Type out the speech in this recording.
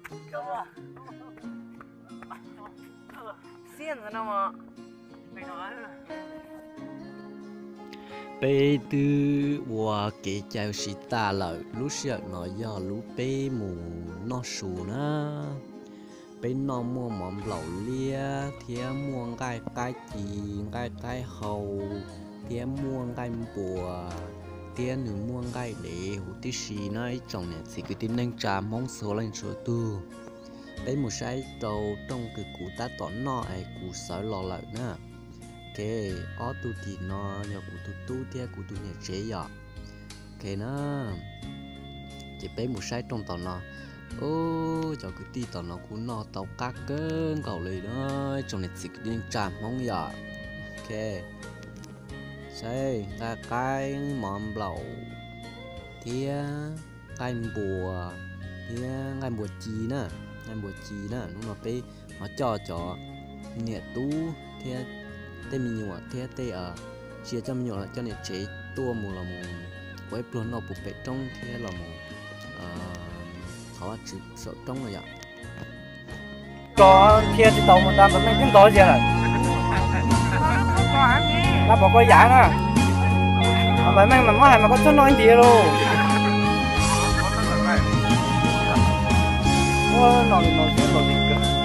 Peb twb ua kev cai ua si tas lawm, lub sij hawm no yog lub peb mus noj su na. Peb noj muaj mov nplaum liab thiab muaj nqaij qaib ci, nqaij qaib hau, thiab muaj nqaij npuas, thiab nws muaj nqaij dev huv tib si na ib tsoom niam txiv kwv tij neej tsa Hmoob txhua leej txhua tug. Peb mus saib rau rooj kws kuv tab tom noj es kuv sawv los lawm na. Ok, ob tug tim no yog kuv tus tub thiab kuv tus niam tsev yom. Ok na, ces peb mus saib rooj tom no. Ub, cov kwv tij tom no kuj noj tau qab kawg nkaus li na, tsoom niam txiv kwv tij neej tsa Hmoob yom. Ok, saib nqaij qaib mov nplaum thiab nqaij npuas, thiab nqaij npuas ci na, nqaij npuas ci na. Hnub no peb ho coj cov niam tub thiab tej me nyuam thiab tej, tsis yog coj me nyuam, coj niam tsev tuaj mus los mus ua ib pluag noj puag pem roob thiab los mus thov Vajtswv saum roob no yom. Koj dhia tsis tau mus tas npawg Meej twb ntog ziag lawm. Lawv pom koj yam na. Npawg Meej mas muab hais mas koj txhob noj ib nti lauj. Muab no li no xwb los li kawg.